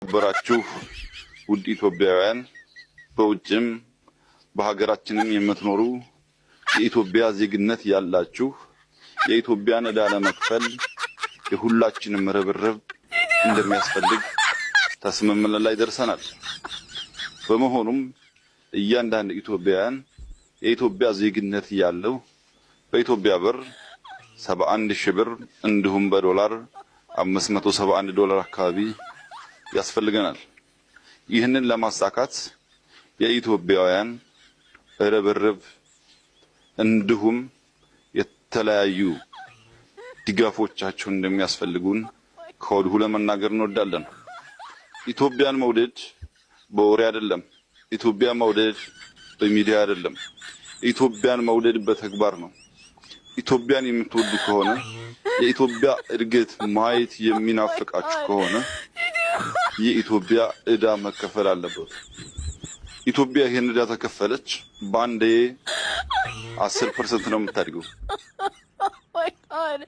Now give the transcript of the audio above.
የተከበራችሁ ውድ ኢትዮጵያውያን፣ በውጭም በሀገራችንም የምትኖሩ የኢትዮጵያ ዜግነት ያላችሁ፣ የኢትዮጵያን ዕዳ ለመክፈል የሁላችንም ርብርብ እንደሚያስፈልግ ከስምምነት ላይ ደርሰናል። በመሆኑም እያንዳንድ ኢትዮጵያውያን የኢትዮጵያ ዜግነት ያለው በኢትዮጵያ ብር 71 ሺህ ብር እንዲሁም በዶላር 571 ዶላር አካባቢ ያስፈልገናል። ይህንን ለማሳካት የኢትዮጵያውያን ርብርብ እንዲሁም የተለያዩ ድጋፎቻቸውን እንደሚያስፈልጉን ከወዲሁ ለመናገር እንወዳለን። ኢትዮጵያን መውደድ በወሬ አይደለም። ኢትዮጵያን መውደድ በሚዲያ አይደለም። ኢትዮጵያን መውደድ በተግባር ነው። ኢትዮጵያን የምትወዱ ከሆነ፣ የኢትዮጵያ እድገት ማየት የሚናፍቃችሁ ከሆነ፣ የኢትዮጵያ ዕዳ መከፈል አለበት። ኢትዮጵያ ይህን ዕዳ ተከፈለች በአንዴ 10% ነው የምታድገው። My God.